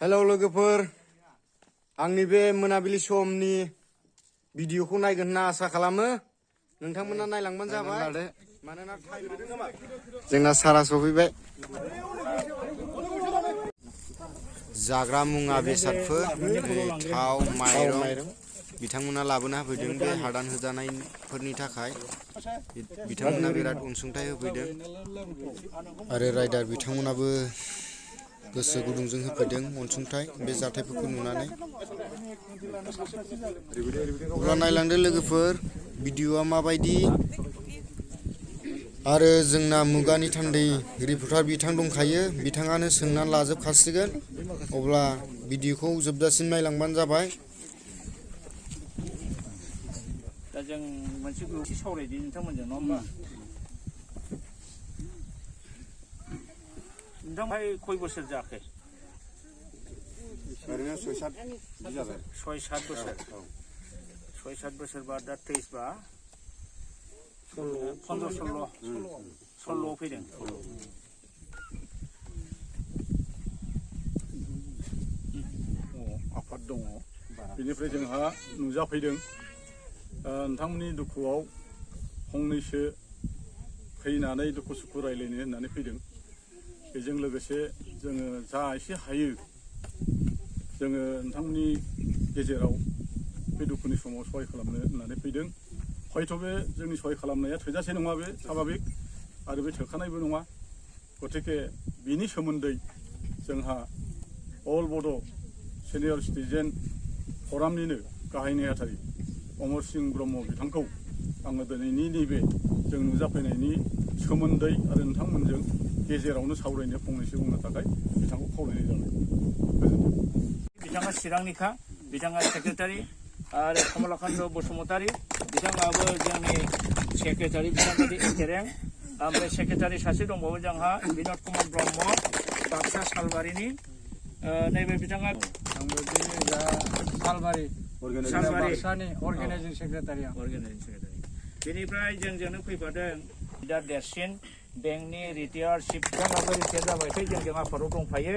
Hello लोगोफोर आंनि बे मोनाबिलि समनि भिडिअखौ नायगोन होनना आसा खालामो नोंथांमोना नायलांबानो जाबाय मानोना जोंना सारा सफैबाय जाग्रा मुवा बेसादफोर थाव माइरं बिथांमोना लाबोना होफैदों बे हादान होजानायफोरनि थाखाय बिथांमोना बिराद अनसुंथाइ होफैदों आरो राइडार बिथांमोनाबो गोसो गुदुंजों होफैदों अनसुंथाइ बे जाथायफोरखौ नुनानै अब्ला नायलांदो लोगोफोर भिडिअआ माबायदि आरो जोंना मुगानि थान्दै रिपर्टार बिथां दंखायो बिथाङानो सोंनानै लाजोबखासिगोन अब्ला भिडिअखौ जोबजासिम नायलांबानो जाबाय दा जों मोनसे ग्रुपसे सावरायदि नोंथांमोनजों नङा होमबा नोंथांमोनहाय खय बोसोर जाखै ओरैनो 6-7 जाबाय 6-7 बोसोर 6-7 बोसोर बा दा 23 बा 15-16 फैदों आफाद दङ बेनिफ्राय जोंहा नुजाफैदों नोंथांमोननि दुखुआव फंनैसो फैनानै दुखु सुखु रायलायनो होननानै फैदों बेजों लोगोसे जोङो जा एसे हायो जोङो नोंथांमोननि गेजेराव बे दुखुनि समाव सहाय खालामनो होननानै फैदों हयथ' बे जोंनि सहाय खालामनाया थोजासे नङा बे स्वाभाबिक आरो बे थोखानायबो नङा गतिके बिनि सोमोन्दै जोंहा अल बड' सिनियर सिटिजेन फरामनिनो गाहाय नेहाथारि अमर सिं ब्रह्म बिथांखौ आङो दिनैनि नैबे जों नुजाफैनायनि सोमोन्दै आरो नोंथांमोनजों गेजेरावनो सावरायनो फंनैसो बुंनो थाखाय बिथांखौ खावलायनाय जाबाय गोजोन्थों बिथाङा चिरांनिखा बिथाङा सेक्रेटारि आरो कमलाकान्त बसुमतारी बिथाङाबो जोंनि सेक्रेटारि बिथांबायदि एखे रेंक ओमफ्राय सेक्रेटारि सासे दंबावो जोंहा बिनद कुमार ब्रह्म बाक्सा सालबारिनि नैबे बिथाङा सालबारि बाक्सानि अर्गेनाइजिं सेक्रेटारि बेनिफ्राय जोंजोंनो फैफादों दा देरसिन बेंकनि रिटायार चिफ बिथाङाबो रिटायार जाबाय जोंजों आफादाव दंफायो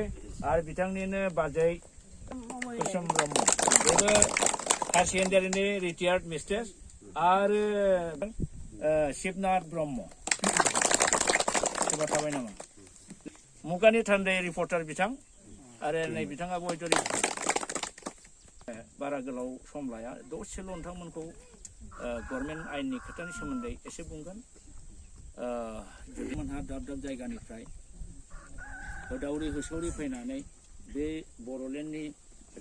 आरो बिथांनिनो बाजै कुसुम ब्रह्म बेबो हायार सेकेन्डारिनि रिटायार्ड मिस्ट्रेस आरो शिबनाथ ब्रह्म सोरबा थाबाय नामा मुगानि थान्दै रिपर्टार बिथां आरो नै बिथाङाबो हयथ' बारा गोलाव सम लाया दसेल' नोंथांमोनखौ गभर्नमेन्ट आयेननि खोथानि सोमोन्दै एसे बुंगोन जुदिमोनहा दाब दाब जायगानिफ्राय होदावरि होसौरि फैनानै बे बर'लेण्डनि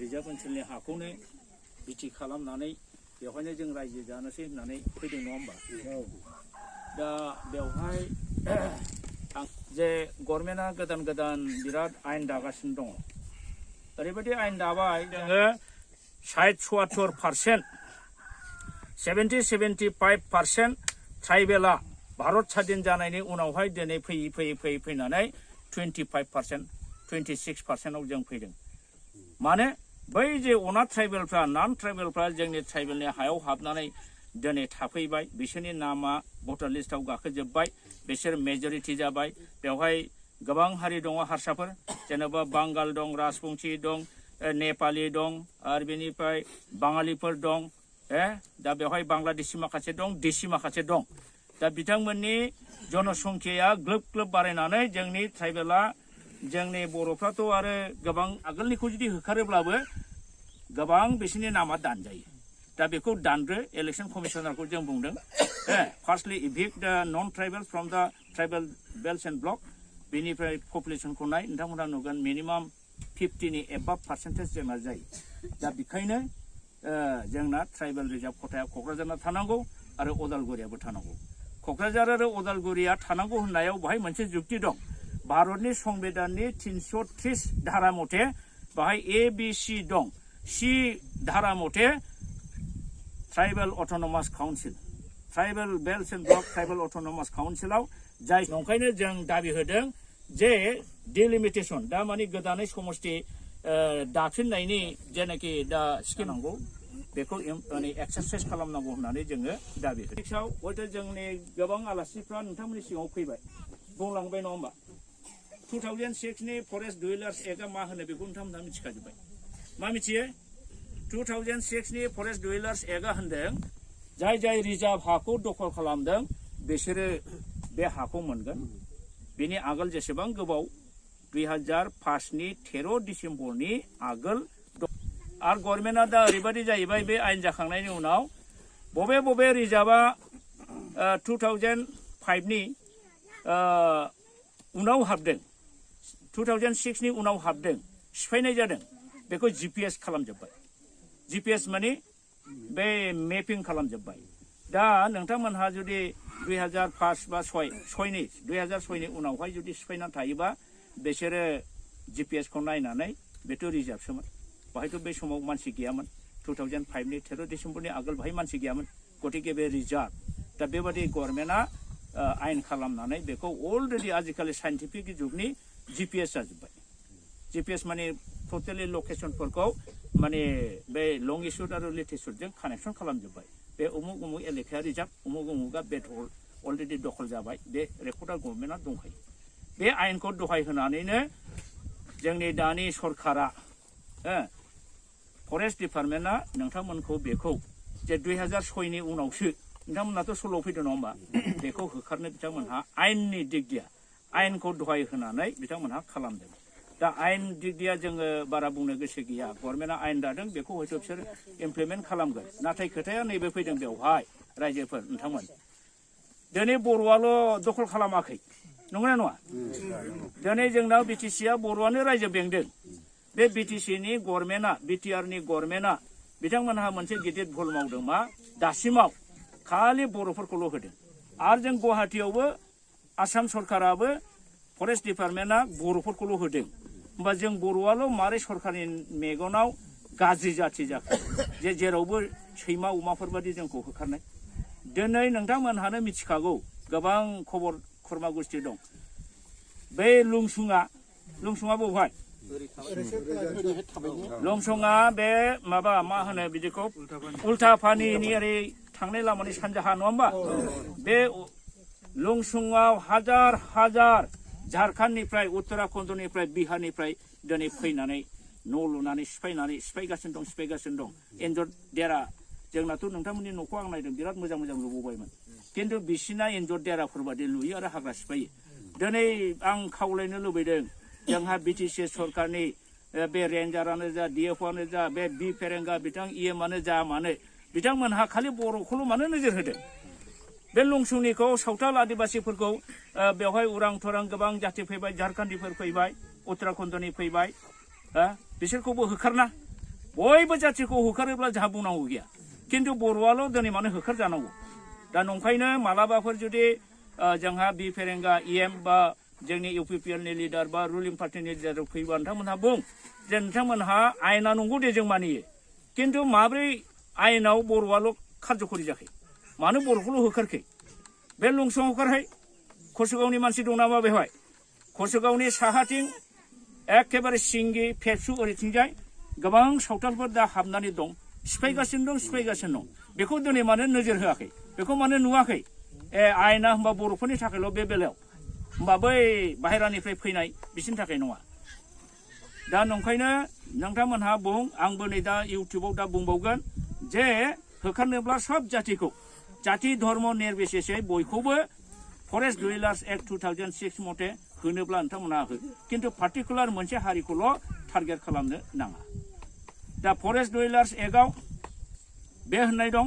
रिजार्भ ओनसोलनि हाखौनो बिटि खालामनानै बेवहायनो जों रायजो जानोसै होननानै फैदों नङा होमबा दा बेवहाय जे गभर्नमेन्टआ गोदान गोदान बिराद आयेन दागासिनो दङ ओरैबायदि आयेन दाबाय जोङो 60-74% 70-75% ट्राइबेला भारत स्वाधीन जानायनि उनावहाय दिनै फैयै फैनानै 25% 26%आव जों फैदों माने बै जे अनाथ ट्राइबेलफ्रा नन ट्राइबेलफ्रा जोंनि ट्राइबेलनि हायाव हाबनानै दिनै थाफैबाय बिसोरनि नामा भटार लिस्टआव गाखोजोब्बाय बिसोर मेजरिटि जाबाय बेवहाय गोबां हारि दङ हारसाफोर जेनेबा बांगाल दं राजबंशी दं नेपालि दं आरो बेनिफ्राय बाङालिफोर दं दा बेवहाय बांलादेशि माखासे दं देशि माखासे दं दा बिथांमोननि जनसंख्याया ग्लोब ग्लोब बारायनानै जोंनि ट्राइबेला जोंनि बर'फ्राथ' आरो गोबां आगोलनिखौ जुदि होखारोब्लाबो गोबां बिसोरनि नामा दानजायो दा बेखौ दानग्रो इलेक्सन कमिशनारखौ जों बुंदों फार्स्टलि इभिक्ट द नन ट्राइबेल फ्रम द ट्राइबेल बेल्ट एन्ड ब्लक बेनिफ्राय पपुलेसनखौ नाय नोंथांमोना नुगोन मिनिमाम 50नि एबाब पार्सेन्टेज जोंना जायो दा बेखायनो जोंना ट्राइबेल रिजार्भ खथाया क'क्राझारना थानांगौ आरो अदालगुरियाबो थानांगौ क'क्राझार आरो अदालगुरिया थानांगौ होननायाव बाहाय मोनसे जुक्ति दं भारतनि संबिधाननि 330 धारा मथे बाहाय ABC दं C धारा मथे tribal autonomous council tribal belt and block tribal autonomous काउन्सिलाव जाय नंखायनो जों दाबि होदों जे डिलिमिटेसन दा माने गोदानै समस्ति दाफिननायनि जेनाखि दा सिखिनांगौ बेखौ माने एक्सारसाइज खालामनांगौ होननानै जोङो दाबि होदों हयथ' जोंनि गोबां आलासिफ्रा नोंथांमोननि सिगाङाव फैबाय बुंलांबाय नङा होमबा 2006 नि फरेस्ट डुवेलार्स एक्टआ मा होनो बेखौ नोंथांमोनहा मिथिखाजोब्बाय मा मिथियो 2006 नि फरेस्ट डुवेलार्स एक्टआ होनदों जाय जाय रिजार्भ हाखौ दखल खालामदों बिसोरो बे हाखौ मोनगोन बेनि आगोल जेसेबां गोबाव 2005 नि 13 डिसेम्बरनि आगोल आरो गभर्नमेन्टआ दा ओरैबायदि जाहैबाय बे आयेन जाखांनायनि उनाव बबे बबे रिजार्भआ 2005 नि उनाव हाबदों 2006 नि उनाव हाबदों सिफायनाय जादों बेखौ GPS खालामजोब्बाय GPS माने बे मेपिं खालामजोब्बाय दा नोंथांमोनहा जुदि 2005 बा 2006 नि उनावहाय जुदि सिफायना थायोबा बिसोरो GPS खौ नायनानै बेथ' रिजार्भसोमोन बाहायथ' बे समाव मानसि गैयामोन 2005 नि 13 डिसेम्बरनि आगोल बाहाय मानसि गैयामोन गतिके बे रिजार्भ दा बेबादि गभर्नमेन्टआ आयेन खालामनानै बेखौ अलरेडि आजिखालि साइन्टिफिक जुगनि GPS जाजोब्बाय GPS माने टटेलि लकेसनफोरखौ माने बे लंगिट्युड आरो लेटिट्युडजों कानेक्सन खालामजोब्बाय बे उमुक उमुक एलेकाया रिजार्भ उमुक उमुकआ बे अलरेडि दखल जाबाय बे रेकर्डआ गभर्नमेन्टआ दंखायो बे आयेनखौ दहाय होनानैनो जोंनि दानि सरकारा फरेस्ट डिपार्टमेन्टआ नोंथांमोनखौ बेखौ जे 2006 नि उनावसो नोंथांमोनाथ' सल' फैदों नङा होमबा बेखौ होखारनो बिथांमोनहा आयेननि दिग दिया आयेनखौ दहाय होनानै बिथांमोनहा खालामदों दा आयेन दिग दिया जोङो बारा बुंनो गोसो गैया गभर्नमेन्टआ आयेन दादों बेखौ हयथ' बिसोर इमप्लिमेन्ट खालामगोन नाथाय खोथाया नैबे फैदों बेवहाय रायजोफोर नोंथांमोन दिनै बर'आल' दखल खालामाखै नंगौना नङा दिनै जोंनाव BTCआ बर'आनो रायजो बेंदों बे BTC नि गभर्नमेन्टआ BTR नि गभर्नमेन्टआ बिथांमोनहा मोनसे गिदिर भुल मावदों मा दासिमाव खालि बर'फोरखौल' होदों आरो जों गुवाहाटीयावबो आसाम सरकाराबो फरेस्ट डिपार्टमेन्टआ बर'फोरखौल' होदों होमबा जों बर'आल' मारै सरकारनि मेगनाव गाज्रि जाथि जाखो जे जेरावबो सैमा अमाफोरबादि जोंखौ होखारनाय दिनै नोंथांमोनहानो मिथिखागौ गोबां खबर खुरमा गोष्ठी दं बे लुंसुङा बबेहाय लंसङा बे माबा मा होनो बिदिखौ उल्टापानिनि ओरै थांनाय लामानि सानजाहा नङा होमबा बे लंसुङाव हाजार हाजार झारखन्डनिफ्राय उत्तराखन्डनिफ्राय बिहारनिफ्राय दिनै फैनानै न' लुनानै सिफायगासिनो दं एन्जर देरा जोंनाथ' नोंथांमोननि न'खौ आं नायदों बिराद मोजां मोजां लुबोबायमोन खिन्थु बिसिना एन्जर देराफोर बादि लुयो आरो हाग्रा सिफायो दिनै आं खावलायनो लुबैदों जोंहा BTC सरकारनि बे रेन्जारानो जा DFआनो जा बे बि फेरेंगा बिथां EMआनो जा मानो बिथांमोनहा खालि बर'खौल' मानो नोजोर होदों बे लंसुनिखौ सावथाल आदिबासिफोरखौ बेवहाय उरां थरां गोबां जाथि फैबाय झारखन्डीफोर फैबाय उत्तराखन्डनि फैबाय बिसोरखौबो होखारना बयबो जाथिखौ होखारोब्ला जोंहा बुंनांगौ गैया खिन्थु बर'आल' दिनै मानो होखार जानांगौ दा नंखायनो मालाबाफोर जुदि जोंहा बि फेरेंगा EM बा जोंनि UPPL नि लिडार बा रुलिं पार्टिनि लिडार फैबा नोंथांमोनहा बुं जे नोंथांमोनहा आयेना नंगौ दे जों मानियो खिन्थु माब्रै आयेनाव बर'आल' खार्यकरि जाखै मानो बर'खौल' होखारखै बे लंसुङाव होखारहाय कसुगावनि मानसि दं नामा बेवहाय कसुगावनि साहाथिं एखेबारे सिंगि फेबसु ओरैथिंजाय गोबां सावथालफोर दा हाबनानै दं सिफायगासिनो दं बेखौ दिनै मानो नोजोर होआखै बेखौ मानो नुवाखै आयेना होमबा बर'फोरनि थाखायल' बे बेलायाव होमबा बै बाहेरानिफ्राय फैनाय बिसोरनि थाखाय नङा दा नंखायनो नोंथांमोनहा बुं आंबो नै दा इउटुबाव दा बुंबावगोन जे होखारनोब्ला सब जातिखौ जाति धर्म निर्बिसेसै बयखौबो फरेस्ट डुवेलार्स एक्ट 2006 मथे होनोब्ला नोंथांमोनहा हो खिन्थु पार्टिकुलार मोनसे हारिखौल' टार्गेट खालामनो नाङा दा फरेस्ट डुवेलार्स एक्टआव बे होननाय दं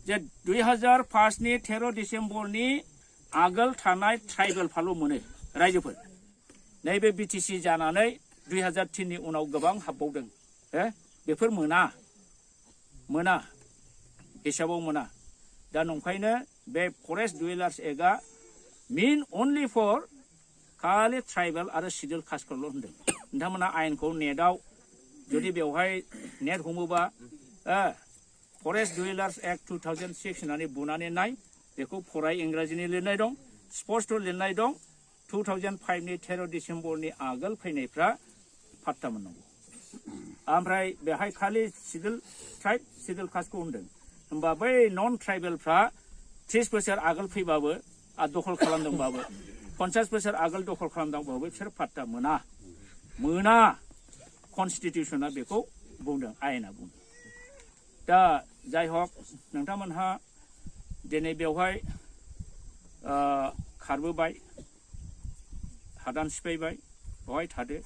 जे 2005 नि 13 डिसेम्बरनि आगोल थानाय ट्राइबेलफ्राल' मोनो रायजोफोर नैबे BTC जानानै 2003 नि उनाव गोबां हाबबावदों बेफोर मोना हिसाबाव मोना दा नंखायनो बे फरेस्ट डुवेलार्स एक्टआ मिन अनलि फर खालि ट्राइबेल आरो सिडिउल कास्टखौल' होनदों नोंथांमोना आयेनखौ नेटआव जुदि बेवहाय नेट हमोबा फरेस्ट डुवेलार्स एक्ट 2006 होननानै बुनानै नाय बेखौ फराय इंराजिनि लिरनाय दं स्पष्ट लिरनाय दं 2005 नि 13 डिसेम्बरनि आगोल फैनायफ्रा फात्ता मोननांगौ ओमफ्राय बेहाय खालि सिडिउल ट्राइब सिडिउल कास्टखौ होनदों होमबा बै नन ट्राइबेलफ्रा 30 बोसोर आगोल फैबाबो आरो दखल खालामदोंबाबो 50 बोसोर आगोल दखल खालामदोंबाबो बिसोर पात्ता मोना कनस्टिटिउसना बेखौ बुंदों आयेना बुंदों दा जाय हक नोंथांमोनहा दिनै बेवहाय खारबोबाय हादान सिफायबाय बेवहाय थादो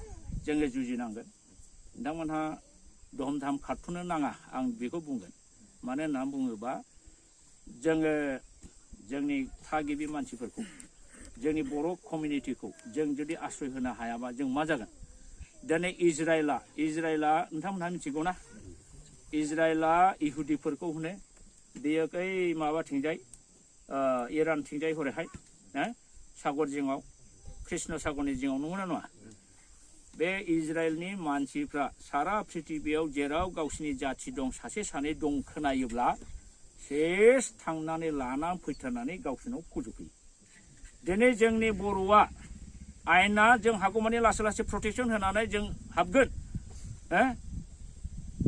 जोङो जुजिनांगोन नोंथांमोनहा दहम दाम खारथ'नो नाङा आं बेखौ बुंगोन मानो होनना बुङोबा जोङो जोंनि थागिबि मानसिफोरखौ जोंनि बर' कमिउनिटिखौ जों जुदि आश्रय होनो हायाबा जों मा जागोन दिनै इजराइला नोंथांमोनहा मिथिगौ ना इजराइला इहुदिफोरखौ होनो बेयो बै माबाथिंजाय इरानथिंजाय हरैहाय सागर जिङाव कृष्ण सागरनि जिङाव नंगौना नङा बे इजराइलनि मानसिफ्रा सारा पृथिबियाव जेराव गावसिनि जाथि दं सासे सानै दं खोनायोब्ला सेस थांनानै लानानै फैथारनानै गावसिनाव फोजोबफैयो दिनै जोंनि बर'आ आयेना जों हागौमानि लासै लासै प्रटेक्सन होनानै जों हाबगोन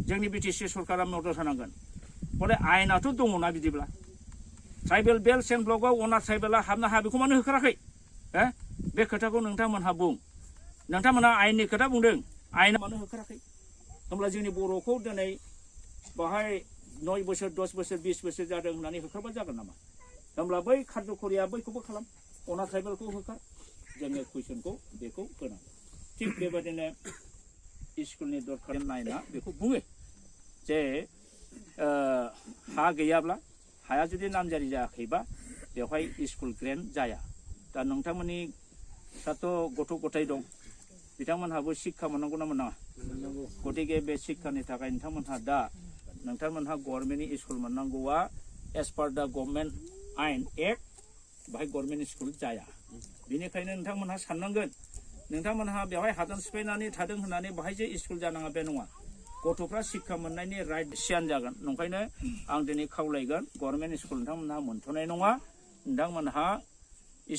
जोंनि बिटिसि सरकारा मदद होनांगोन बले आयेनाथ' दङना बिदिब्ला ट्राइबेल बेल्ट एन्ड ब्लकआव अनार ट्राइबेला हाबनो हाया बेखौ मानो होखाराखै बे खोथाखौ नोंथांमोनहा बुं नोंथांमोनहा आयेननि खोथा बुंदों आयेना मानो होखाराखै होमब्ला जोंनि बर'खौ दिनै बाहाय 9 बोसोर 10 बोसोर 20 बोसोर जादों होननानै होखारबा जागोन नामा होमब्ला बै खार्यकरिया बैखौबो खालाम अनार ट्राइबेलखौ होखार जोङो कुइसनखौ बेखौ होनांगौ थिग बेबायदिनो स्कुलनि दरखार नायना बेखौ बुङो जे हा गैयाब्ला हाया जुदि नामजारि जायाखैबा बेवहाय स्कुल ग्रेन्ट जाया दा नोंथांमोननि दाथ' गथ' गथाय दं बिथांमोनहाबो शिक्षा मोननांगौ ना मोननाङा गतिके बे शिक्षानि थाखाय नोंथांमोनहा गभर्नमेन्टनि स्कुल मोननांगौआ एज पार दा गभर्नमेन्ट आयेन एक्ट बाहाय गभर्नमेन्ट स्कुल जाया बेनिखायनो नोंथांमोनहा साननांगोन नोंथांमोनहा बेवहाय हादान सिफायनानै थादों होननानै बाहाय जे स्कुल जानाङा बे नङा गथ'फ्रा शिक्षा मोननायनि राइट सियान जागोन नंखायनो आं दिनै खावलायगोन गभर्नमेन्ट स्कुल नोंथांमोनहा मोनथ'नाय नङा नोंथांमोनहा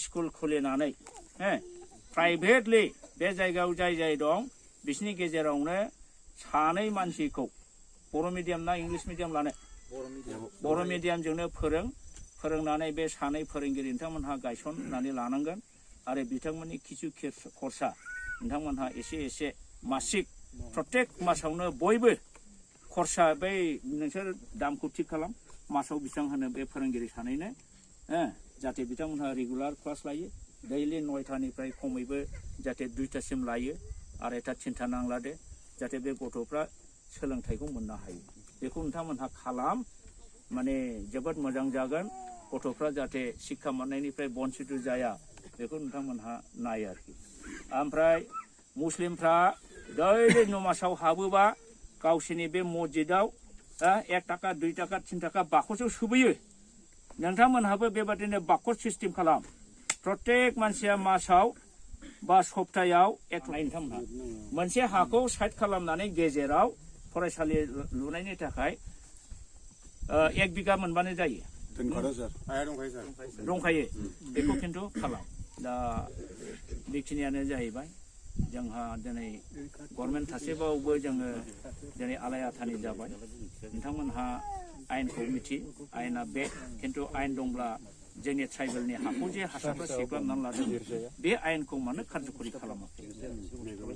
स्कुल खुलिनानै प्राइभेटलि बे जायगायाव जाय दं बिसिनि गेजेरावनो सानै मानसिखौ बर' मिडियाम ना इंलिश मिडियाम लानो बर' मिडियामजोंनो फोरोंनानै बे सानै फोरोंगिरि नोंथांमोनहा गायसननानै लानांगोन आरो बिथांमोननि किसु खरसा नोंथांमोनहा एसे मासिक प्रत्येक मासावनो बयबो खरसा बै नोंसोर दामखौ थिग खालाम मासाव बेसेबां होनो बे फोरोंगिरि सानैनो जाहाथे बिथांमोनहा रेगुलार क्लास लायो दैलि 9टानिफ्राय खमैबो जाहाथे 2टासिम लायो आरो एथा चिन्ता नांला दे जाहाथे बे गथ'फ्रा सोलोंथाइखौ मोननो हायो बेखौ नोंथांमोनहा खालाम माने जोबोद मोजां जागोन गथ'फ्रा जाहाथे शिक्षा मोननायनिफ्राय बन्सित जाया बेखौ नोंथांमोनहा नायो आरोखि ओमफ्राय मुस्लिमफ्रा दैलि नमाजाव हाबोबा गावसोरनि बे मस्जिदाव 1 टाका 2 टाका 3 टाका बाखसआव सोबोयो नोंथांमोनहाबो बेबादिनो बाखस सिस्टेम खालाम प्रत्येक मानसिया मासाव बा सप्तायाव नोंथांमोनहा मोनसे हाखौ साइड खालामनानै गेजेराव फरायसालि लुनायनि थाखाय 1 बिगा मोनबानो जायो दंखायो बेखौ खिन्थु खालाम दा बेखिनियानो जाहैबाय जोंहा दिनै गभर्नमेन्ट थासेबावबो जोङो दिनै आलाय आथानि जाबाय नोंथांमोनहा आयेनखौ मिथि आयेना बे खिन्थु आयेन दंब्ला जोंनि ट्राइबेलनि हाखौ जे हारसाफ्रा सेग्लाबनानै लादों बे आयेनखौ मानो खार्यकरि खालामाखै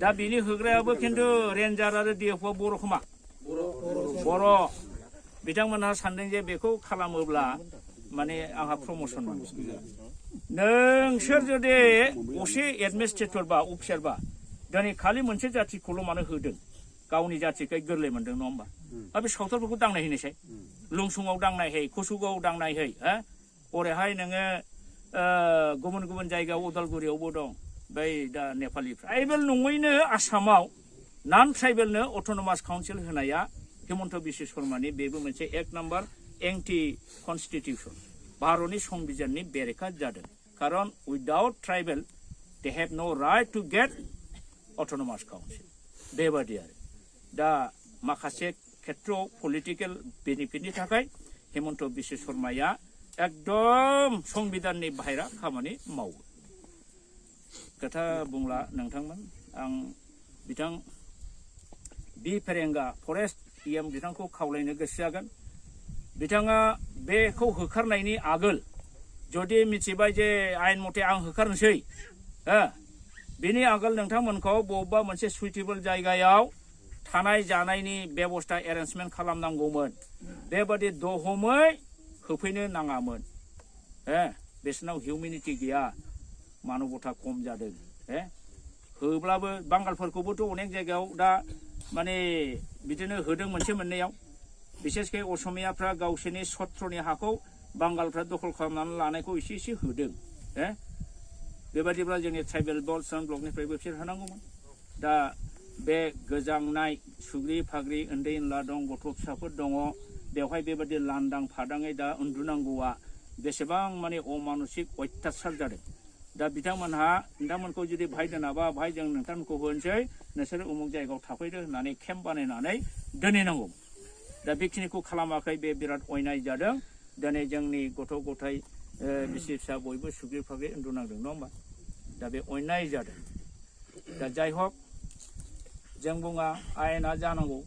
दा बिनि होग्रायाबो खिन्थु रेन्जार आरो डिएफअ बर' खोमा बर' बिथांमोनहा सानदों जे बेखौ खालामोब्ला माने आंहा प्रमसन मोनो नोंसोर जुदि असे एडमिनिस्ट्रेटर बा अफिसार बा दिनै खालि मोनसे जाथिखौल' मानो होदों गावनि जाथिखाय गोरलै मोनदों नङा होमबा बे सावथालफोरखौ दांनाय हैनोसै लुंसुङाव दांनाय है कुसुगावआव दांनाय है ओरैहाय नोङो गुबुन जायगायाव उदालगुरियावबो दं बै दा नेपालिफ्रा ट्राइबेल नङैनो आसामाव नन ट्राइबेलनो अट'नमास काउन्सिल होनाया हिमन्त बिश्व शर्मानि बेबो मोनसे 1 नाम्बार एंटि कनस्टिटिउसन भारतनि संबिधाननि बेरेखा जादों खारन उइदाउट ट्राइबेल दे हेभ नो right to get autonomous council बेबादि आरो दा माखासे खेत्रआव पलिटिकेल बेनिफिटनि थाखाय हिमन्त बिश्व शर्माया एकदम संबिधाननि बाहेरा खामानि मावो खोथा बुंला नोंथांमोन आं बिथां बि फेरेंगा फरेस्ट EM बिथांखौ खावलायनो गोसो जागोन बिथाङा बेखौ होखारनायनि आगोल जुदि मिथिबाय जे आयेन मथे आं होखारनोसै हो बेनि आगोल नोंथांमोनखौ बबेबा मोनसे सुइटेबल जायगायाव थानाय जानायनि बेबस्था एरेन्जमेन्ट खालामनांगौमोन बेबादि दहमै होफैनो नाङामोन बिसोरनाव हिउमेनिटि गैया मानबता खम जादों होब्लाबो बांगालफोरखौबोथ' अनेक जायगायाव दा माने बिदिनो होदों मोनसे मोननैयाव बिसेसके असमियाफ्रा गावसोरनि सत्रनि हाखौ बांगालफ्रा दखल खालामनानै लानायखौ एसे एसे होदों बेबादिब्ला जोंनि ट्राइबेल ब्लकनिफ्रायबो बिसोर होनांगौमोन दा बे गोजांनाय सुग्रि फाग्रि उन्दै उनला दं गथ' फिसाफोर दङ बेवहाय बेबादि लांदां फादाङै दा उन्दुनांगौआ बेसेबां माने अमानुषिक अयथासार जादों दा बिथांमोनहा नोंथांमोनखौ जुदि भाय दोनाबा भाय जों नोंथांमोनखौ होनोसै नोंसोर उमुक जायगायाव थाफैदो होननानै केम्प बानायनानै दोनहैनांगौ दा बेखिनिखौ खालामाखै बे बिराद अयनाय जादों दिनै जोंनि गथ' गथाय बिसि फिसा बयबो सुग्रि फाग्रि उन्दुनांदों नङा होमबा दा बे अयनाय जादों दा जाय हक जों बुङा आयेना जानांगौ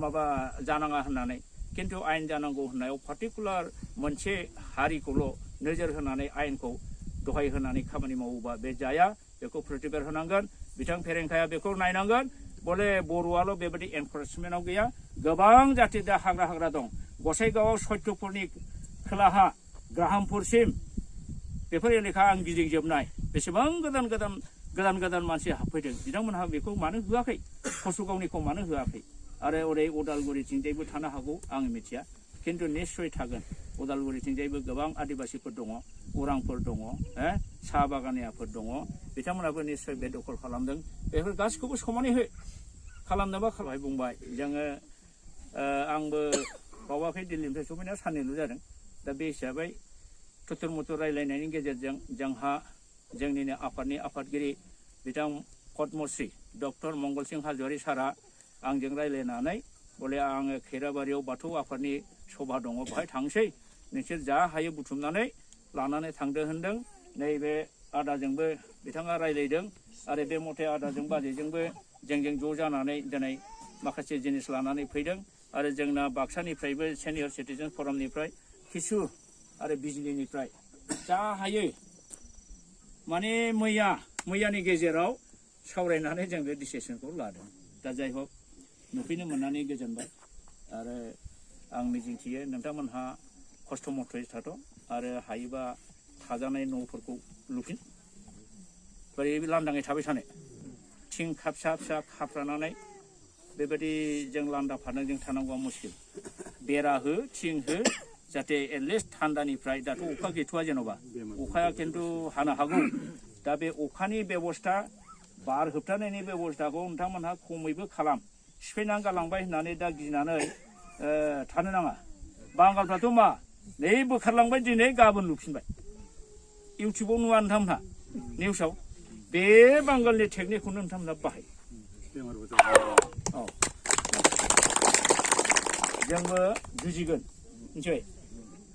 माबा जानाङा होननानै खिन्थु आयेन जानांगौ होननायाव पार्टिकुलार मोनसे हारिखौल' नोजोर होनानै आयेनखौ दहाय होनानै खामानि मावोबा बे जाया बेखौ प्रतिबाद होनांगोन बिथां फेरेंखाया बेखौ नायनांगोन बले बर'आल' बेबायदि एनफर्समेन्टआव गैया गोबां जाथि दा हाग्रा दं गसाइगावआव सत्यपुरनि खोलाहा ग्राहामपुरसिम बेफोर एलेखा आं गिदिंजोबनाय बेसेबां गोदान मानसि हाबफैदों बिथांमोनहा बेखौ मानो होआखै कसुगावनिखौ मानो होआखै आरो ओरै उदालगुरिथिंजायबो थानो हागौ आं मिथिया खिन्थु निस्सय थागोन उदालगुरिथिंजायबो गोबां आदिबासिफोर दङ उरांफोर दङ साहा बागानियाफोर दङ बिथांमोनाबो निस्सय बे दखल खालामदों बेफोर गासिखौबो समानै हो खालामनोबा खालामबाय बुंबाय जोङो आंबो बावाखै दिल्लीनिफ्राय सफैनाया साननैल' जादों दा बे हिसाबै थुथुर मुथुर रायलायनायनि गेजेरजों जोंहा जोंनिनो आफादनि आफादगिरि बिथां पद्मश्री डक्टर मंगलसिं हाज'वारि सारा आंजों रायलायनानै बले आङो खैराबारियाव बाथौ आफादनि सभा दङ बेहाय थांसै नोंसोर जा हायो बुथुमनानै लानानै थांदो होनदों नैबे आदाजोंबो बिथाङा रायलायदों आरो बे मथे आदाजों बाजैजोंबो जोंजों ज' जानानै दिनै माखासे जिनिस लानानै फैदों आरो जोंना बाक्सानिफ्रायबो सेनियर सिटिजेन फरामनिफ्राय किसु आरो बिजलिनिफ्राय जा हायो माने मैयानि गेजेराव सावरायनानै जों बे डिसिसनखौ लादों दा जाय हक नुफैनो मोननानै गोजोनबाय आरो आं मिजिंथियो नोंथांमोनहा खस्थ' मथ'यै थाथ' आरो हायोबा थाजानाय न'फोरखौ लुफिन बोरै लांदाङै थाबाय थानो थिं फिसा खाफ्रानानै बेबायदि जों लांदां फारनोजों थानांगौआ मुस्किल बेरा हो थिं हो जाहाथे एटलिस्ट थान्दानिफ्राय दाथ' अखा गैथ'वा जेन'बा अखाया खिन्थु हानो हागौ दा बे अखानि बेबस्था बार होबथानायनि बेबस्थाखौ नोंथांमोनहा खमैबो खालाम सिफायनानै गालांबाय होननानै दा गिनानै थानो नाङा बांगालफ्राथ' मा नै बोखारलांबाय दिनै गाबोन लुफिनबाय इउटुबाव नुवा नोंथांमोनहा निउसाव बे बांगालनि टेकनिकखौनो नोंथांमोनहा बाहाय औ जोंबो जुजिगोन मिथिबाय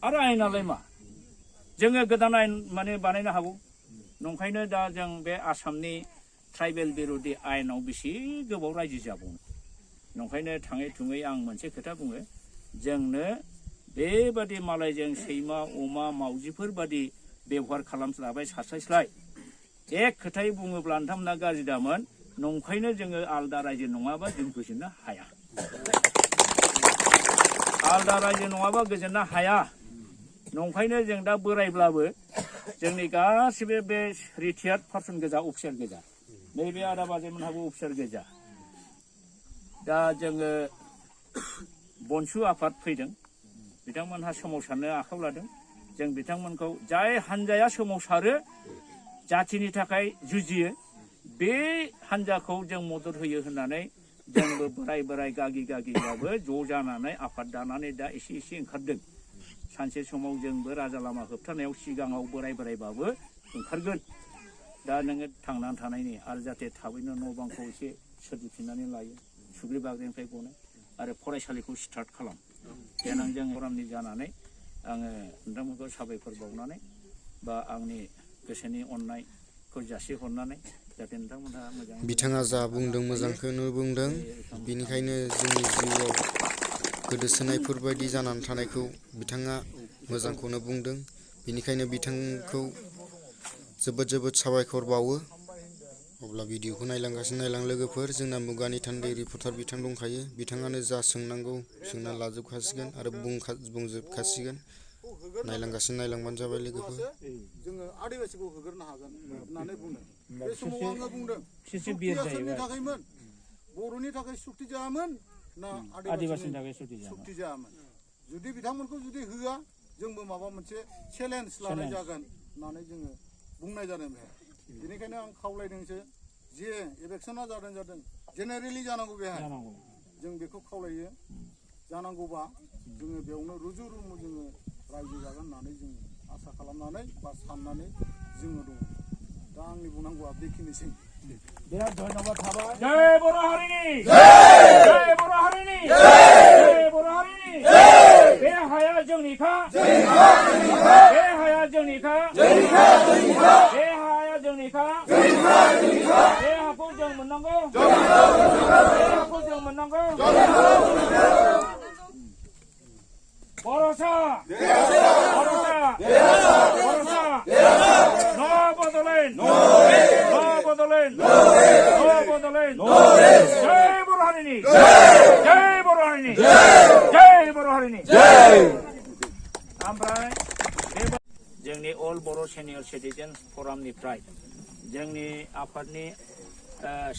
आरो आयेनालाय मा जोङो गोदान आयेन माने बानायनो हागौ नंखायनो दा जों बे आसामनि ट्राइबेल बिर'धि आयेनाव बेसे गोबाव रायजो जाबावनो नंखायनो थाङै थुङै आं मोनसे खोथा बुङो जोंनो बेबादि मालायजों सैमा अमा मावजिफोर बादि बेबहार खालामस्लाबाय सारस्लायस्लाय एक खोथायै बुङोब्ला नोंथांमोना गाज्रि दामोन नंखायनो जोङो आलदा रायजो नङाबा जों गोजोननो हाया आलदा रायजो नङाबा गोजोननो हाया नंखायनो जों दा बोरायब्लाबो जोंनि गासिबो बे रिटायार्ड पार्सन गोजा अफिसार गोजा नैबे आदा बाजैमोनहाबो अफिसार गोजा दा जोङो बनसु आफाद फैदों बिथांमोनहा सोमावसारनो आखायाव लादों जों बिथांमोनखौ जाय हान्जाया सोमावसारो जाथिनि थाखाय जुजियो बे हान्जाखौ जों मदद होयो होननानै जोंबो बोराय गागिबाबो ज' जानानै आफाद दानानै दा एसे ओंखारदों सानसे समाव जोंबो राजा लामा होबथानायाव सिगाङाव बोरायबाबो ओंखारगोन दा नोङो थांनानै थानायनि आरो जाहाथे थाबैनो न' बांखौ एसे सोरजिफिननानै लायो सुग्रि बाग्रिनिफ्राय गनो आरो फरायसालिखौ स्टार्ट खालाम देनां जों फरामनि जानानै आङो नोंथांमोनखौ साबायखर बावनानै बा आंनि गोसोनि अननायखौ जासिहरनानै जाहाथे नोंथांमोनहा मोजां बिथाङा जा बुंदों मोजांखौनो बुंदों बेनिखायनो जोंनि जिउआव गोदोसोनायफोरबायदि जानानै थानायखौ बिथाङा मोजांखौनो बुंदों बेनिखायनो बिथांखौ जोबोद जोबोद साबायखर बावो। अब्ला भिडिअखौ नायलांगासिनो लोगोफोर, जोंना मुगानि थान्दै रिपर्टार बिथां दंखायो। बिथाङानो जा सोंनांगौ सोंना लाजोबखासिगोन आरो बुंजोबखासिगोन। नायलांगासिनो नायलांबानो जाबाय लोगोफोर। जोङो आदिबासिखौ होग्रोनो हागोन होननानै बुंदों। बे समाव आङो बुंदों सुक्तिया सोरनि थाखायमोन? बर'नि थाखाय सुक्ति जायामोन ना आदिबासिनि थाखाय सुक्ति जायामोन? जुदि बिथांमोनखौ जुदि होआ, जोंबो माबा मोनसे चेलेन्ज लानाय जागोन होननानै जोङो बुंनाय जादों बेहाय। बेनिखायनो आं खावलायदोंसो जे इलेक्सना जादों जेनेरेलि जानांगौ बेहाय। जों बेखौ खावलायो। जानांगौबा जोङो बेयावनो रुजु रुमु जोङो रायजो जागोन होननानै जों आसा खालामनानै बा साननानै जोङो दङ। दा आंनि बुंनांगौआ बेखिनिसै। बिराद धन्यबाद थाबाय। जय बर' हारिनि जय बर' हारिनि जय बर' हारिनि। बे हाया जोंनिखा, बे हाया जोंनिखा, बे हाया जोंनिखा, बे हाखौ जों मोननांगौ, बे हाखौ जों मोननांगौ। बर'सा बर'सा बर'सा नो बड'लेण्ड, नो बड'लेण्ड, नो बड'लेण्ड। जय बर' हारिनि जय बर' हारिनि जय बर' हारिनि। ओमफ्राय जोंनि अल बर' सिनियर सिटिजेन फरामनिफ्राय जोंनि आफादनि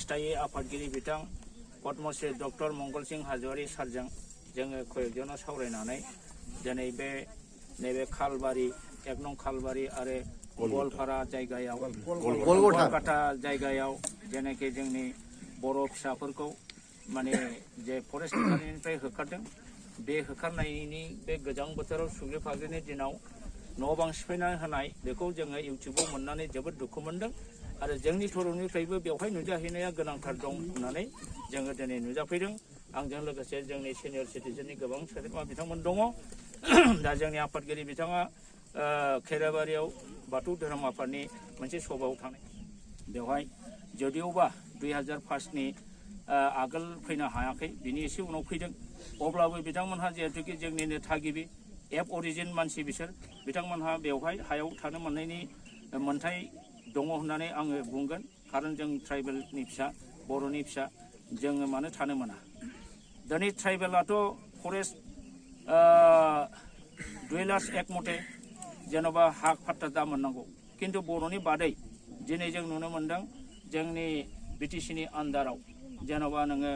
स्थायि आफादगिरि बिथां पद्मश्री डक्टर मंगल सिं हाज'वारि सारजों जोङो कयेकजना सावरायनानै दिनै बे नैबे खालबारि, 1 नं खालबारि आरो गवालपारा जायगायाव, गलगथा जायगायाव जेनाखि जोंनि बर' फिसाफोरखौ माने जे फरेस्ट डिपार्टमेन्टनिफ्राय होखारदों, बे होखारनायनि बे गोजां बोथोराव सुग्रि फाग्रिनि दिनाव न' बां सिफायनानै होनाय, बेखौ जोङो इउटुबाव मोननानै जोबोद दुखु मोनदों। आरो जोंनि थर'निफ्रायबो बेवहाय नुजाहैनाया गोनांथार दं होननानै जोङो दिनै नुजाफैदों। आंजों लोगोसे जोंनि सिनियर सिटिजेननि गोबां सोद्रोमा बिथांमोन दङ। दा जोंनि आफादगिरि बिथाङा खैराबारियाव बाथौ धोरोम आफादनि मोनसे सभायाव थांनाय, बेवहाय जदिउबा 2005नि आगोल फैनो हायाखै, बिनि एसे उनाव फैदों। अब्लाबो बिथांमोनहा जिहेतुकि जोंनिनो थागिबि एप अरिजिन मानसि बिसोर, बिथांमोनहा बेवहाय हायाव थानो मोननायनि मोन्थाय दङ होननानै आङो बुंगोन। खारन जों ट्राइबेलनि फिसा, बर'नि फिसा, जोङो मानो थानो मोना? दिनै ट्राइबेलाथ' फरेस्ट डुवेलार्स एक्ट मथे जेन'बा हा फाट्टा दा मोननांगौ, खिन्थु बर'नि बादै दिनै जों नुनो मोन्दों जोंनि बिटिसिनि आन्दाराव जेन'बा नोङो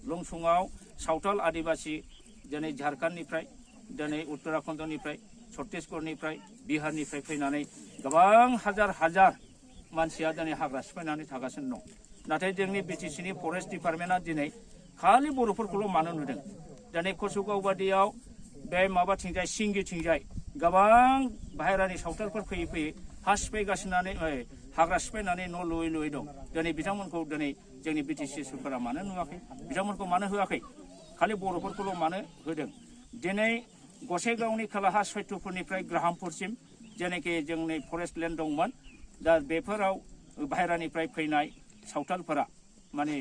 लंसुङाव सावथाल आदिबासि दिनै झारखन्डनिफ्राय, दिनै उत्तराखन्डनिफ्राय, छत्तीसगढ़निफ्राय, बिहारनिफ्राय फैनानै गोबां हाजार हाजार मानसिया दिनै हाग्रा सिफायनानै थागासिनो दं। नाथाय जोंनि बिटिसिनि फरेस्ट डिपार्टमेन्टआ दिनै खालि बर'फोरखौल' मानो नुदों? दिनै कसुगाव बादियाव बे माबाथिंजाय सिंगिथिंजाय गोबां बाहेरानि सावथालफोर फैयै फैयै हा सिफायगासिनानै हाग्रा सिफायनानै न' लुयै लुयै दं। दिनै बिथांमोनखौ दिनै जोंनि बिटिसि सरकारा मानो नुवाखै? बिथांमोनखौ मानो होआखै? खालि बर'फोरखौल' मानो होदों? दिनै गसाइगावनि खोलाहा सैत्यपुरनिफ्राय ग्राहामपुरसिम जेनाखि जोंनि फरेस्ट लेन्ड दंमोन, दा बेफोराव बाहेरानिफ्राय फैनाय सावथालफोरा माने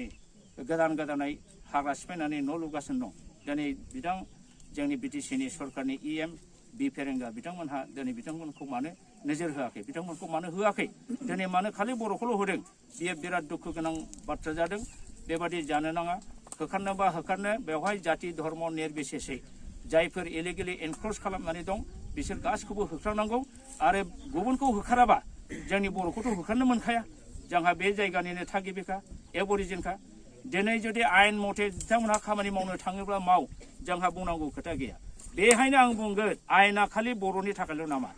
गोदानै हाग्रा सिफायनानै न' लुगासिनो दं। दिनै जोंनि बिटिसिनि सरकारनि EM बि फेरेंगा बिथांमोनहा दिनै बिथांमोनखौ मानो नोजोर होआखै? बिथांमोनखौ मानो होआखै? दिनै मानो खालि बर'खौल' होदों? बियो बिराद दुखु गोनां बाथ्रा जादों। बेबादि जानो नाङा। होखारनोबा होखारनो, बेवहाय जाति धर्म निर्बिसेसै जायफोर इलिगेलि एनक्रस खालामनानै दं बिसोर गासिखौबो होखारनांगौ। आरो गुबुनखौ होखाराबा जोंनि बर'खौथ' होखारनो मोनखाया। जोंहा बे जायगानिनो थागिबिखा, एबरिजिनखा। दिनै जुदि आयेन मथे बिथांमोनहा खामानि मावनो थाङोब्ला माव, जोंहा बुंनांगौ खोथा गैया। बेहायनो आं बुंगोन, आयेना खालि बर'नि थाखायल' नामा?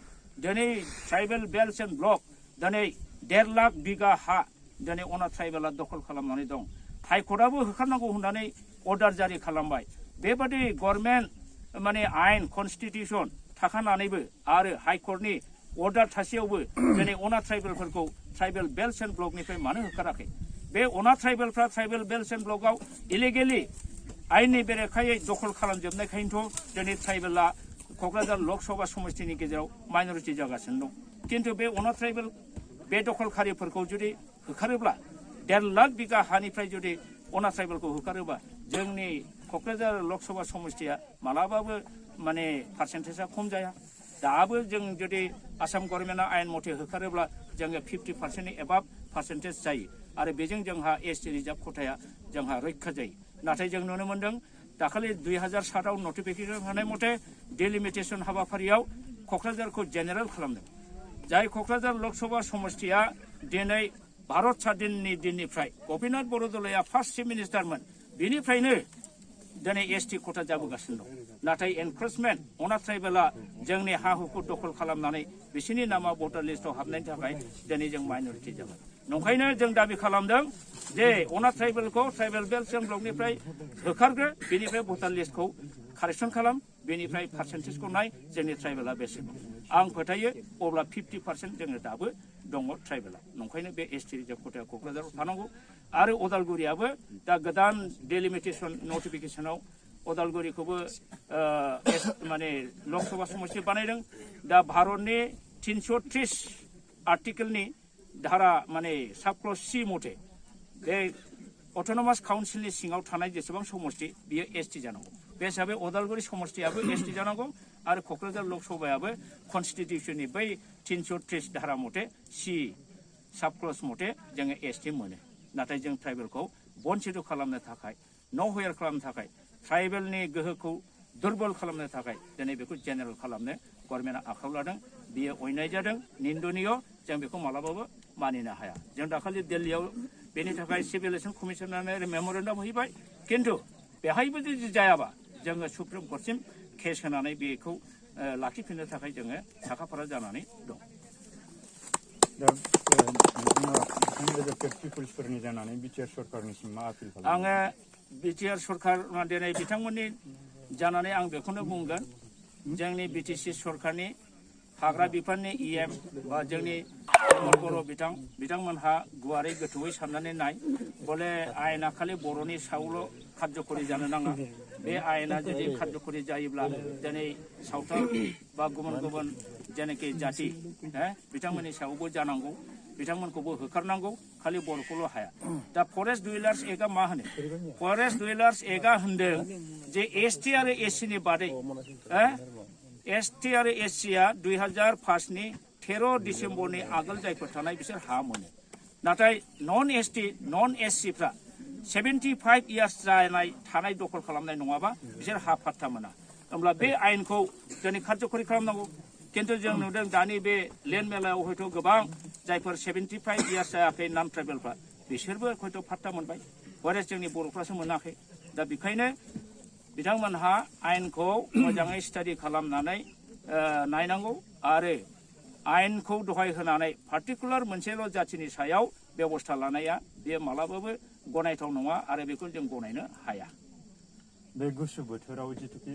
दिनै ट्राइबेल बेल्ट एन्ड ब्लक दिनै 1.5 लाख बिगा हा दिनै अना ट्राइबेला दखल खालामनानै दं। हाइकर्टआबो होखारनांगौ होननानै अर्डार जारि खालामबाय। बेबादि गभर्नमेन्ट माने आयेन कनस्टिटिउसन थाखानानैबो आरो हाइकर्टनि अर्डार थासेयावबो दिनै अना ट्राइबेलफोरखौ ट्राइबेल बेल्ट एन्ड ब्लकनिफ्राय मानो होखाराखै? बे अना ट्राइबेलफ्रा ट्राइबेल बेल्ट एन्ड ब्लकआव इलिगेलि आयेननि बेरेखायै दखल खालामजोबनायखायनोथ' दिनै ट्राइबेला क'क्राझार लकसभा समस्तिनि गेजेराव माइनरिटि जागासिनो दं। खिन्थु बे अना ट्राइबेल बे दखलखारिफोरखौ जुदि होखारोब्ला 1.5 लाख बिगा हानिफ्राय जुदि अना ट्राइबेलखौ होखारोबा जोंनि क'क्राझार लकसभा समस्तिया मालाबाबो माने पार्सेन्टेजआ खम जाया। दाबो जों जुदि आसाम गभर्नमेन्टआ आयेन मथे होखारोब्ला जोङो 50%नि एबाब पार्सेन्टेज जायो आरो बेजों जोंहा एसटि रिजार्भ खथाया जोंहा रैखा जायो नाथाय जों नुनो मोन्दों दाखालि 2007आव नटिफिकेसन होनाय मथे डिलिमिटेसन हाबाफारियाव क'क्राझारखौ जेनेरेल खालामदों जाय क'क्राझार लकसभा समष्टिया दिनै भारत स्वाधीननि दिननिफ्राय गपिनाथ बरदलैया फार्स्ट चिफ मिनिस्टारमोन बेनिफ्रायनो दिनै एसटि खथा जाबोगासिनो दं नाथाय एनक्रोचमेन्ट अनाथ ट्राइबेला जोंनि हा हुखौ दखल खालामनानै बिसोरनि नामा भटार लिस्टआव हाबनायनि थाखाय दिनै जों माइनरिटि जाबाय नंखायनो जों दाबि खालामदों जे अनाथ ट्राइबेलखौ ट्राइबेल बेल्ट ब्लकनिफ्राय होखारग्रो बेनिफ्राय भटार लिस्टखौ कारेक्सन खालाम बेनिफ्राय पार्सेन्टेजखौ नाय जोंनि ट्राइबेला बेसेबां आं फोथायो अब्ला 50% जोङो दाबो दङ ट्राइबेला नंखायनो बे एसटि रिजार्भ खथाया क'क्राझाराव थानांगौ आरो उदालगुरियाबो दा गोदान डेलिमिटेसन नटिफिकेसनाव उदालगुरिखौबो माने लकसभा समष्टि बानायदों दा भारतनि 330 आर्टिकेलनि धारा माने साबक्लज सि मथे बे अट'नमास काउन्सिलनि सिङाव थानाय जेसेबां समष्टि बियो एसटि जानांगौ बे हिसाबै उदालगुरि समष्टियाबो एसटि जानांगौ आरो क'क्राझार लकसभायाबो कनस्टिटिउसननि बै 330 धारा मथे सि साबक्लज मथे जोङो एसटि मोनो नाथाय जों ट्राइबेलखौ बन्सित खालामनो थाखाय न'हेयार खालामनो थाखाय ट्राइबेलनि गोहोखौ दुर्बल खालामनो थाखाय दिनै बेखौ जेनेरेल खालामनो गभर्नमेन्टआ आखायाव लादों बियो अयनाय जादों निन्दनीय जों बेखौ मालाबाबो मानिनो हाया जों दाखालि दिल्लीयाव बेनि थाखाय सिभिल इलेक्सन कमिसनारनो मेम'रेन्डाम हैबाय खिन्थु बेहायबो जुदि जायाबा जोङो सुप्रिम कर्टसिम केस होनानै बेखौ लाखिफिननो थाखाय जोङो साखाफारा जानानै दं आङो बिटिआर सरकार दिनै बिथांमोननि जानानै आं बेखौनो बुंगोन जोंनि बिटिसि सरकारनि हाग्रा बिफाननि इएम बा जोंनि बर' बिथांमोनहा गुवारै गोथौयै साननानै नाय बले आयेना खालि बर'नि सायावल' खार्यकरि जानो नाङा बे आयेना जुदि खार्यकरि जायोब्ला दिनै सावथाल बा गुबुन गुबुन जेनाखि जाति बिथांमोननि सायावबो जानांगौ बिथांमोनखौबो होखारनांगौ खालि बर'खौल' हाया दा फरेस्ट डुवेलार्स एक्टआ मा होनो फरेस्ट डुवेलार्स एक्टआ होनदों जे एसटि आरो एससिनि बादै एसटि आरो एससिया 2005नि 13 डिसेम्बरनि आगोल जायफोर थानाय बिसोर हा मोनो नाथाय नन एसटि नन एससिफ्रा 75 इयार्स जानाय थानाय दखल खालामनाय नङाबा बिसोर हा फात्ता मोना होमब्ला बे आयेनखौ जोंनि खार्यकरि खालामनांगौ खिन्थु जों नुदों दानि बे लेन्ड मेलायाव हयथ' गोबां जायफोर 75 इयार्स जायाखै नन ट्राइबेलफ्रा बिसोरबो हयथ' फात्ता मोनबाय हरेस जोंनि बर'फ्रासो मोनाखै दा बेखायनो बिथांमोनहा आयेनखौ मोजाङै स्टाडि खालामनानै नायनांगौ आरो आयेनखौ दहाय होनानै पार्टिकुलार मोनसेल' जाथिनि सायाव बेबस्था लानाया बे मालाबाबो गनायथाव नङा आरो बेखौ जों गनायनो हाया बे गुसु बोथोराव जिथुखि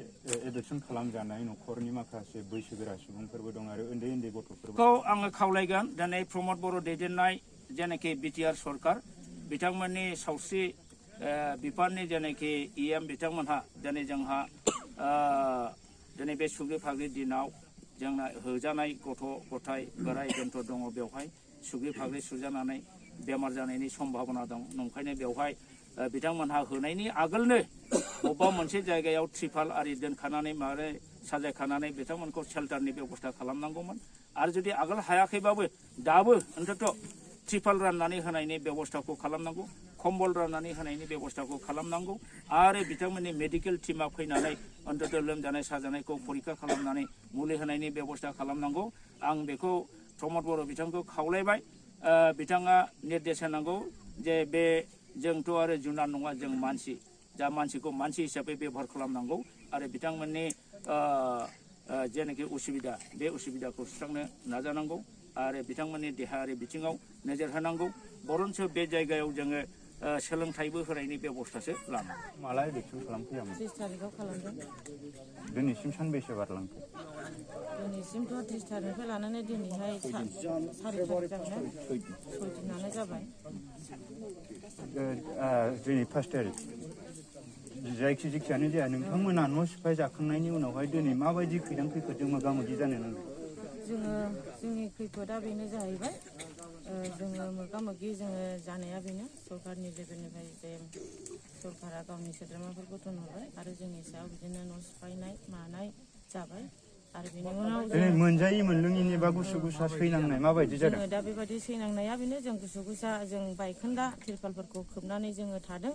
एडप्सन खालामजानाय न'खरनि माखासे बैसोगोरा सुबुंफोरबो दं आरो उन्दै उन्दै गथ'फोरखौ आङो खावलायगोन दिनै प्रमद बर' दैदेननाय जेनाखि बिटिआर सरकार बिथांमोननि सावस्रि बिफाननि जेनाखि इएम बिथांमोनहा दिनै जोंहा दिनै बे सुग्रि फाग्रि दिनाव जोंना होजानाय गथ' गथाय बोराय बेन्थ' दङ बेवहाय सुग्रि फाग्रि सुजानानै बेमार जानायनि सम्भाबना दं नंखायनो बेवहाय बिथांमोनहा होनायनि आगोलनो बबेबा मोनसे जायगायाव त्रिपाल आरि दोनखानानै मारै साजायखानानै बिथांमोनखौ शेल्टारनि बेबस्था खालामनांगौमोन आरो जुदि आगोल हायाखैबाबो दाबो अन्तत' त्रिपाल राननानै होनायनि बेबस्थाखौ खालामनांगौ कम्बल राननानै होनायनि बेबस्थाखौ खालामनांगौ आरो बिथांमोननि मेडिकेल टिमा फैनानै अन्तत' लोमजानाय साजानायखौ परीक्षा खालामनानै मुलि होनायनि बेबस्था खालामनांगौ आं बेखौ प्रमद बर' बिथांखौ खावलायबाय बिथाङा निर्देश होनांगौ जे बे जोंथ' आरो जुनार नङा जों मानसि जा मानसिखौ मानसि हिसाबै बेबहार खालामनांगौ आरो बिथांमोननि जेनाखि उसुबिदा बे उसुबिदाखौ सुस्रांनो नाजानांगौ आरो बिथांमोननि देहायारि बिथिङाव नोजोर होनांगौ बरन्स बे जायगायाव जोङो सोलोंथाइबो होनायनि बेबस्थासो लानांगौ माला इलेक्सन खालामफैयामोन 30 तारिखआव खालामदों दिनैसिम सानबेसे बारलांखो दिनैसिमथ' 30 तारिखनिफ्राय लानानै दिनैहाय 4 तारिख जाबाय 6 दिनानो जाबाय दिनै 1 तारिख जायखिजायानो जाया नोंथांमोना न' सिफाय जाखांनायनि उनावहाय दिनै माबायदि खैदां खैफोदजों मोगा मोगि जानो नांगौ जोंनि खैफोदा बेनो जाहैबाय जोङो मोगा मोगि जोङो जानाया बेनो सरकारनि लेभेलनिफ्राय जे सरकारा गावनि सोद्रोमाफोरखौ दोनहरबाय आरो जोंनि सायाव बिदिनो न' सिफायनाय मानाय जाबाय आरो बिनि उनाव दिनै मोनजायै मोनलोङिनि बा गुसु गुसा सैनांनाय माबायदि जादों? जोङो दा बेबायदि सैनांनाया बेनो जों गुसु गुसा जों बायखोन्दा तिरपालफोरखौ खोबनानै जोङो थादों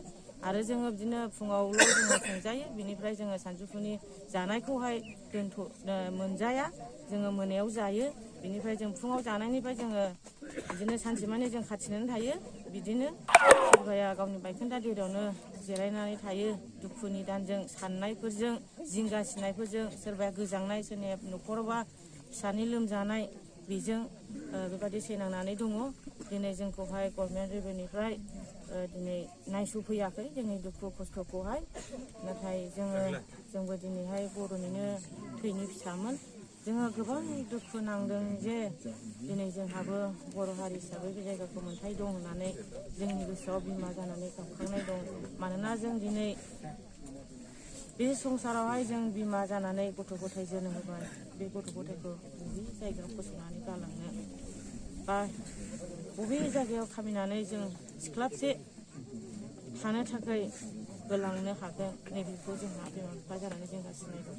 आरो जोङो बिदिनो फुङावल' जोङो संजायो बिनिफ्राय जोङो सानजौफुनि जानायखौहाय मोनजाया जोङो मोनायाव जायो बिनिफ्राय जों फुङाव जानायनिफ्राय जोङो बिदिनो सानसेमानि जों खाथिनानै थायो बिदिनो सोरबाया गावनि बायखोन्दा देरायावनो जिरायनानै थायो दुखुनि दानजों साननायफोरजों जिंगा सिनायफोरजों सोरबाया गोजांनाय सोरनिया न'खरावबा फिसानि लोमजानाय बेजों बेबायदि सैनांनानै दङ दिनै जोंखौहाय गभर्नमेन्ट रेभिनिउनिफ्राय दिनै नायस'फैयाखै जोंनि दुखु खस्थ'खौहाय नाथाय जोंबो दिनैहाय बर'निनो थैनि फिसामोन जोङो गोबां दुखु नांदों जे दिनै जोंहाबो बर' हारि हिसाबै बे जायगाखौ मोनथाय दं होननानै जोंनि गोसोआव बिमा जानानै गाबखांनाय दं मानोना जों दिनै बे संसारावहाय जों बिमा जानानै गथ' गथाय जोनोम होबाय बे गथ' गथायखौ बबे जायगायाव फसंनानै गालांनो बा बबे जायगायाव खामिनानै जों सिख्लाबसे थानो थाखाय होलांनो हागोन नैबेखौ जोंहा बिमा बिफा जानानै जिंगासिनाय दं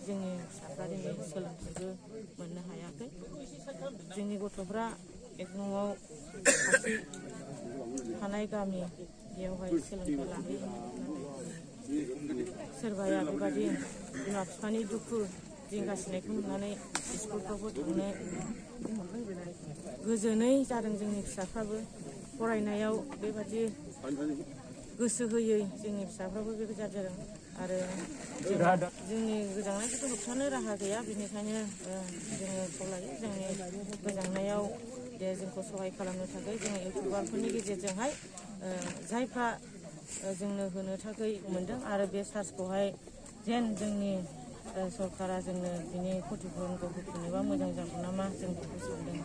जोंनि फिसाफ्रा दिनै सोलोंथाइबो मोननो हायाखै जोंनि गथ'फ्रा एक न'आव खाथि थानाय गामि बेयावहाय सोलोंथाइ लाहैयो सोरबाया बेबायदि बिमा बिफानि दुखु जिंगासिनायखौ नुनानै स्कुलफ्रावबो थांनो गोजोनै जादों जोंनि फिसाफ्राबो फरायनायाव बेबादि गोसो होयै जोंनि फिसाफ्राबो बेबायदि जादों आरो जोंनि गोजांनायखौथ' होबथानो राहा गैया बेनिखायनो जोङो खावलायो जोंनि गोजांनायाव दे जोंखौ सहाय खालामनो थाखाय जोङो इउटुबारफोरनि गेजेरजोंहाय जायफ्रा जोंनो होनो थाखाय मोनदों आरो बे चार्जखौहाय जेन जोंनि सरकारा जोंनो बिनि क्षतिपुरनखौ होफिनोबा मोजां जागौ नामा जों बेखौ सानदों।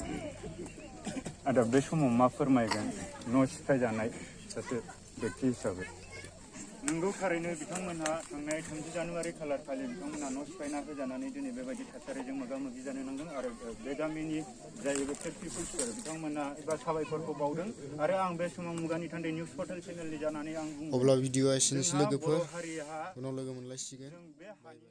आदा बे समाव मा फोरमायगोन न' सिफायजानाय सासे बेक्ति हिसाबै? नंगौ थारैनो बिथांमोनहा थांनाय 30 जानुवारि खालार खालि बिथांमोनहा न' सिफायना होजानानै दिनै बेबायदि थासारिजों मोगा मोगि जानो नांदों आरो बे गामिनि जाय इलेक्टेड पिपुल्सफोर बिथांमोना एबा साबायखरखौ बावदों आरो आं बे समाव मुगानि थान्दै निउस पर्टेल चेनेलनि जानानै आं बुंदों अब्ला भिडिअआ एसेनोसै जोंहा लोगोफोर बर' हारिहा उनाव लोगो मोनलायसिगोन। जों बे हानिनो